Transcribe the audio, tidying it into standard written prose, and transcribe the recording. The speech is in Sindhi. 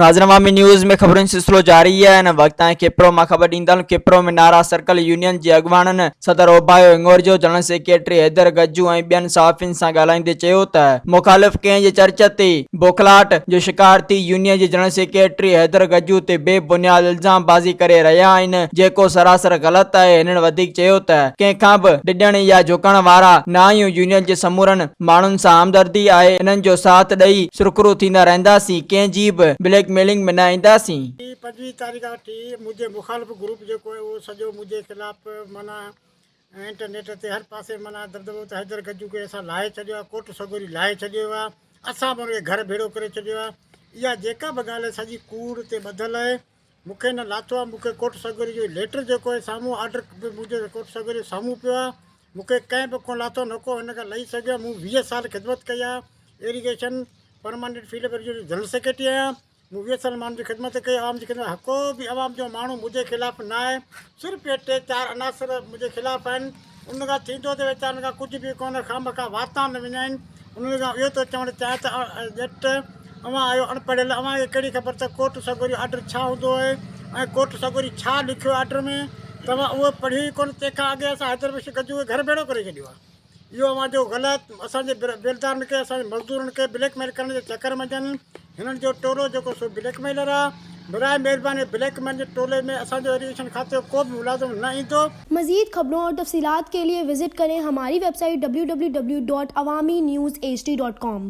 ناظرين عوامي نيوز ۾ خبرن جو سلسلو جاري آهي هن وقت تائين کپرو مان خبر ڏيندا هلون کپرو ۾ نارا سرڪل يونين جي اڳواڻن صدر اوڀايو هڱورجو جنرل سيڪريٽري حيدر گجو ۽ ٻين صحافين سان ڳالهائيندي چيو ته مخالف ڪنهن جي چرچ تي بوکلاٽ جو شڪار ٿي يونين جي جنرل سيڪريٽري حيدر گجو تي بي بنياد الزام بازي ڪري رهيا آهن جيڪو سراسر غلط آهي هنن وڌيڪ چيو ته ڪنهن کان به ڊڄڻ يا جهڪڻ وارا نه آهيون يونين جي سمورن ماڻهن سان همدردي آهي، انهن جو ساٿ ڏئي سرخرو ٿيندا رهنداسين، ڪنهن جي به بليڪ ميلنگ ۾ نه اينداسين. 25 تاريخ کان وٺي منهنجي مخالف گروپ جيڪو آهي اهو سڄو منهنجي خلاف معنيٰ انٽرنيٽ تي هر پاسي معنيٰ دٻدٻو ته حيدر گجو کي اسان لاهي ڇڏيو آهي ڪوٽ سڳوري لاهي ڇڏيو آهي اسان به ان کي گهر ڀيڙو ڪري ڇڏيو آهي اها جيڪا به ڳالهه آهي سڄي ڪوڙ تي ٻڌل آهي مون کي نه لاٿو آهي مون کي ڪوٽ سڳوري جو ليٽر جيڪو آهي سامهون آرڊر به منهنجو ڪوٽ سڳوري سامهون پيو آهي مون کي ڪنهن به ڪونه لاٿو نه ڪو هن کان لهي سگهيو آهي مون 20 سال خدمت ڪئي آهي ايريگيشن پرماننٽ فيلڊ جو جنرل سيڪريٽري آهيان مون 20 سال ماڻهن جي خدمت ڪئي عوام جي خدمت ڪو به عوام جو ماڻهو منهنجي خلاف نه آهي صرف اهي ٽي چار عناصر منهنجي خلاف آهن ان کان ٿيندو ته ويچارن کان ڪجهه به ڪونه خامخواه واتان نه وڃائين انهن کان اهو ٿو چوڻ چاهيان ته ڄٽ اوهان آهيو اڻپڙهيل اوهان کي ڪهڙي خبر ته ڪورٽ سڳوري آرڊر ڇا هوندو آهي ۽ ڪورٽ سڳوري ڇا لکيو آرڊر ۾ توهان اهو پڙهيو ئي ڪونه تنهن کان اڳي اسان حيدر بخش گجو کي گهر ڀيڙو ڪري ڇڏيو آهي اهو اوهان جو غلط اسان جي بيلدارن کي اسان جي مزدورن کي بليڪ ميل ڪرڻ جي چڪر منجهن هنن جو ٽولو جيڪو سو بليڪ ميلر آهي براء مهرباني بليڪ ميل جي ٽولي ۾ اسان جو ايريگيشن کاتي جو ڪو به ملازم نه ايندو. مزيد خبرون اور تفصيلات کے لئے وزٽ کریں ہماری web site www.awamiNewsHD.com.